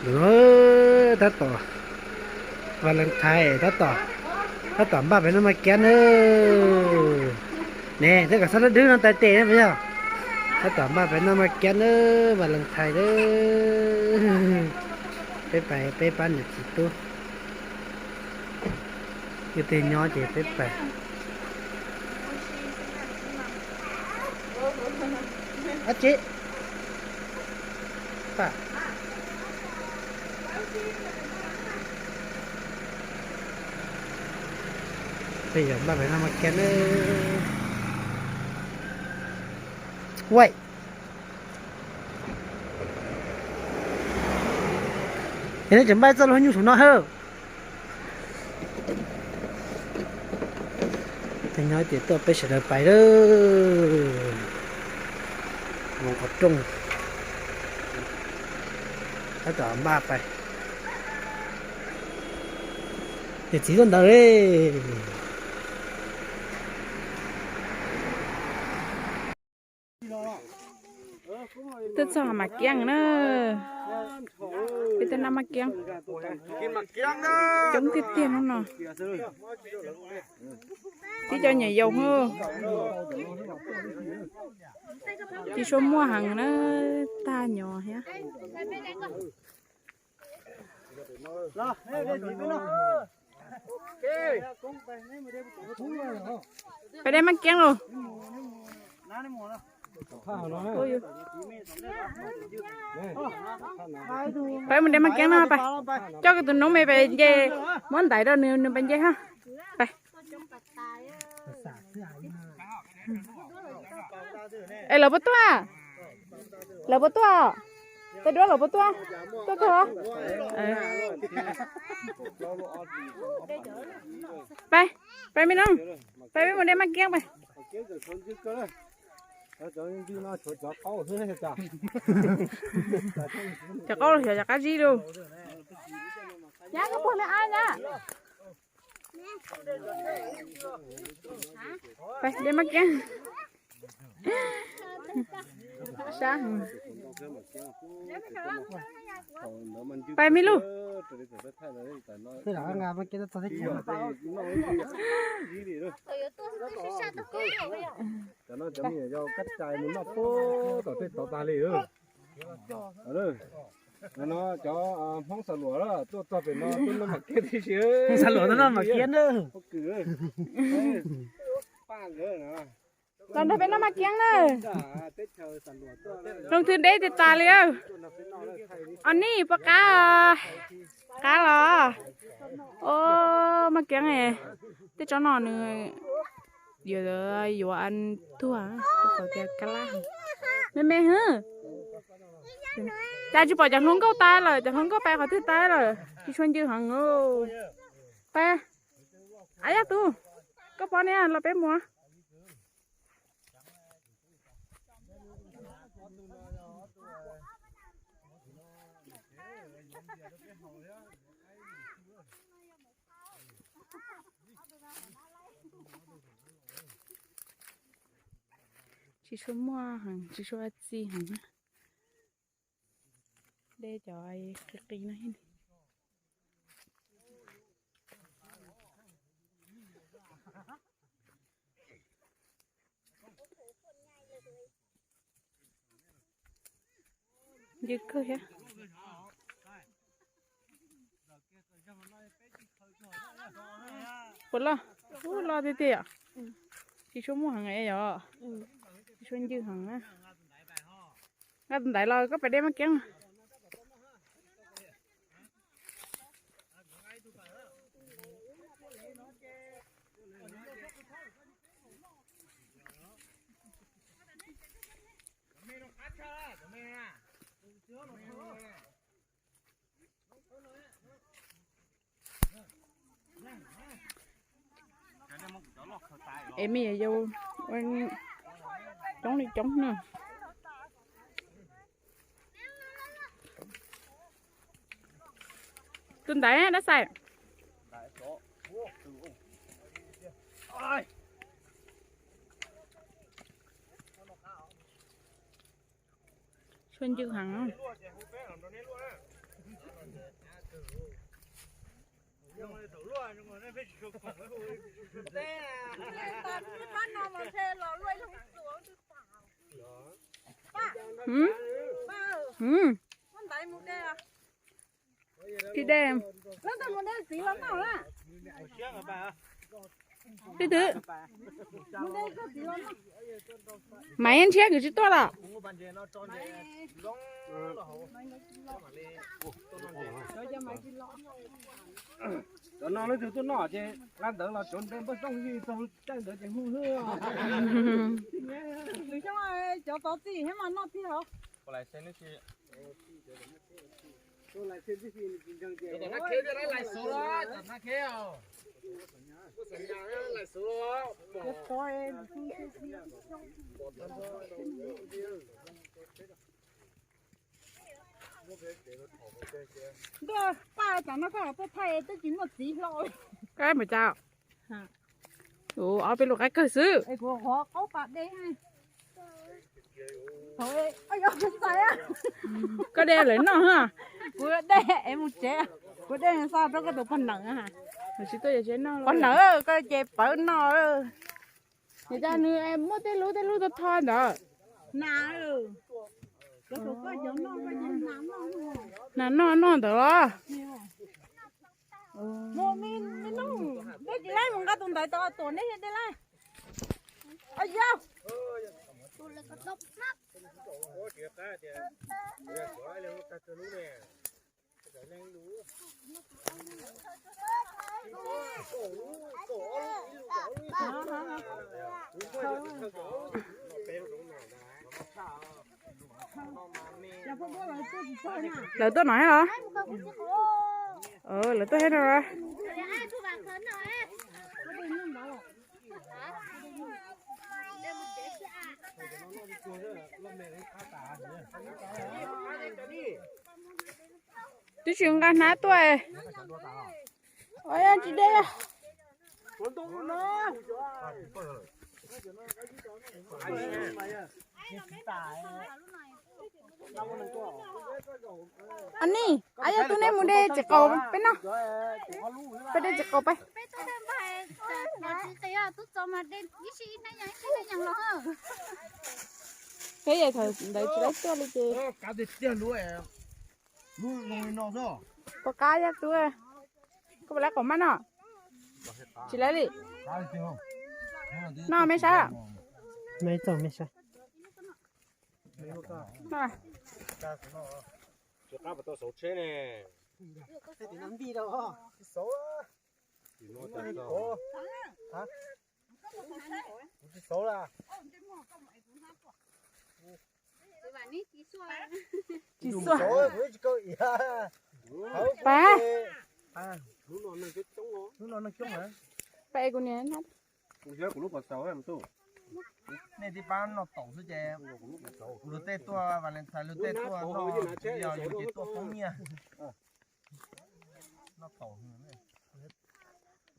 Tab tom Valentine, tab tom, tab tom npaj pem noj mas kiab na. Ne, twb kom xob dawb dawb no tais tes na puas yog? Tab tom npaj pem noj mas kiab na, Valentine na. Peb pais peb pab niam txiv tub, ib teg nyob ces peb pais. Ab tsi. Tej yam npaj pem noj mas kiab na. Ua, es neb tseem npaj txoj lus nyuj saum no hab. Tej nyob tias tuaj peb sawv daws pais lawm. Mus qhov rooj, tab tom npaj pais. Niam txiv tuaj ntawd li. Twb txog mas kiab na. Peb twb noj mas kiab coob tiag tiag hnub no. Tib cov nyuam yaus hwb, tsis tshua muaj heev na, tag nyuam thiab. Peb dej maj kiab los. Peb mus dej maj kiab no pais. Coj tus noob me pais nce, muab ntaiv rau nws, nws pais nce ha. Pais. Es lawv puas tuaj? Lawv puas tuaj? Peb duab lawv puas tuaj? Tuaj tuaj. Pais, pais me no, pais peb mus dej maj kiab pais. Cov qaub los xyov cov qab zib lauj. Pais dej maj kiab. Sab. Pais me lug. Cov no cov me nyuam yaus kab cai mus noj puag tom tej tod tag li. No cov Hmoob Xa Luam tuaj txog pem no tuaj noj mam kiab tib si. Hmoob Xa Luam tuaj noj mam kiab na. Los nrog peb noj maj kiab na. Rooj thwv deb tiag tas li. Os nij puas qab? Qab los. Os maj kiab, tej tsob no nws yuav, yuav tuag rau qhov tias kab laj me me hwb. Cas tsis pom cov hluas nkauj tas lawm, cov hluas nkauj pais qhov twg tas lawm, tsis tshua ncw heev. Pais, a yaj tus, koj pom ne los peb mus. Tsis tshua muaj heev, tsis tshua txi heev. Dej cov qis qis no. Ncw kawg thiab. Puas loj? Ub, loj tiag tiag yom. Tsis tshua muaj heev yom. Tsis tshua ncw heev na. Nqa tus ntaiv los koj pais dej maj kiab. Es me nyuam yaus coob li coob na. Tus ntaiv dab xaim. Tshua ncw heev. Tib de. Tib twb. Maiv nrhiab kwv tsis tuaj los? Cov no leej twg tuaj noj ces nqa ntawd los cov npe npaj xoj ib txog caij ntawd ces hu xwb. Cov tod txij thiab mas noj tiag os. Ntuj, paj, tam no koj tuaj thaij twb tsis muaj txiv hlo li. Koj mus cas? Ua ob peb lub qaib kawg xwb. Kuv qhov qaub pas dej. Koj de lawv noj. Kuv de es mus tsev, kuv de xa rau koj tus pog Nees. Pog Nees, koj ces pawv noj. Cas nws muaj tej lub tej lub tau tho ntawd. Nas noj noj ntawd los? Dej tsis laib, mus nqa tus ntawd tau tuam neb de laib. Yog. Lawv tuaj no thiab los? Lawv tuaj thiab no. Twb tsis nqa hnab tuaj. Ua tsis de. Aw, nej, aw, yog tus nej mus de tsev qaum peb noj. Peb de tsev qaum peb. Peb yog thaum ntawd tsis laib tuaj li ces. Puas qab yog tub? Koj puas laib qaum maj no? Tsis laib li. No me sab. Tsis xua. Pab. Pab kuv niam. Nej tib pab noj taum xwb ces luag tej tuaj Valentine, luag tej tuaj noj, yog yus ces tuaj poob nyiaj.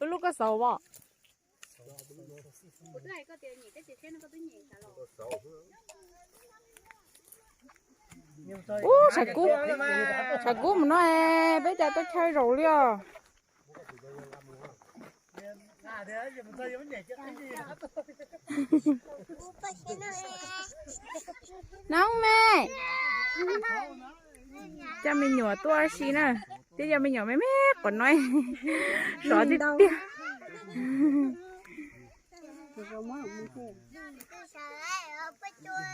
Ib lub koj xauv os. Ub, tshav kub, tshav kub mus no, peb cas tuaj chaw zaum li os. Noob me, coj me nyuam tuaj si na, twb yog me nyuam me me quav no, sov tiag tiag.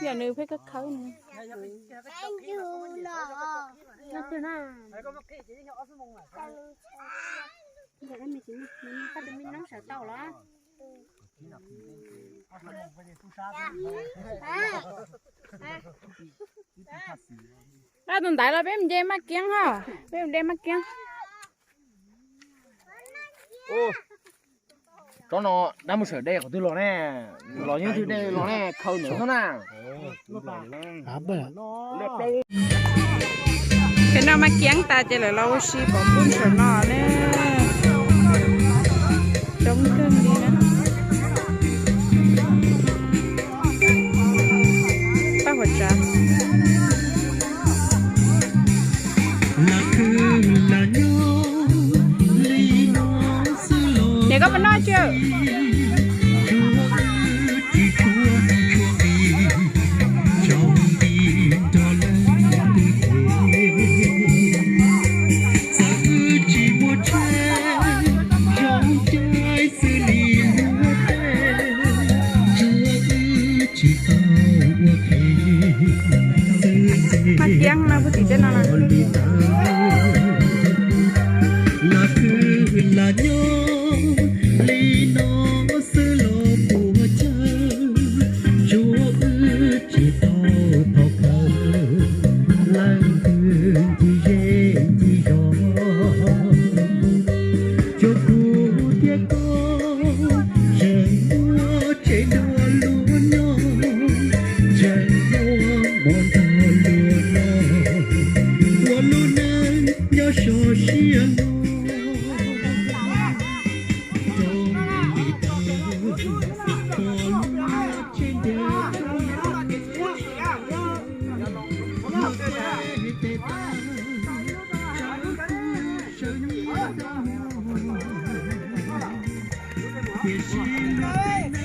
Yog nws pheej khawb khawb no. Nqa tus ntaiv los peb mus de maj kiab ho, peb mus de maj kiab. Tsob no dab mus sawm de qhov twg los ne? Los yeej twg de los ne, khaws ntawd xwb na. Ces noj maj kiab tas ces lawv los ua si pov kub ntawm no na. Coob kawg li na. Paj huam tsav. Tsis tshua tshua nqi, tsaus nti nrog leej twg them. Txawm wb tsis muaj tsheb, zoo caij xws li luag tej, tsuav wb tsis tau ua ke xwb ces li tau. Lam kwv lam nyob li no xwb los puas tsawg, tsuav wb tsis tau thov khawv leej twg ncig zej ncig zos. Tsuav kuv thiab koj tseem muaj tsev nrog luag nyob, tseem muaj mov nrog luag noj, ua lub neej nyob sov siab no rau li tau, pom lub tsheb nres rau lub teb tes taw, sawv kuj sawv nyiaj dab, tiam sis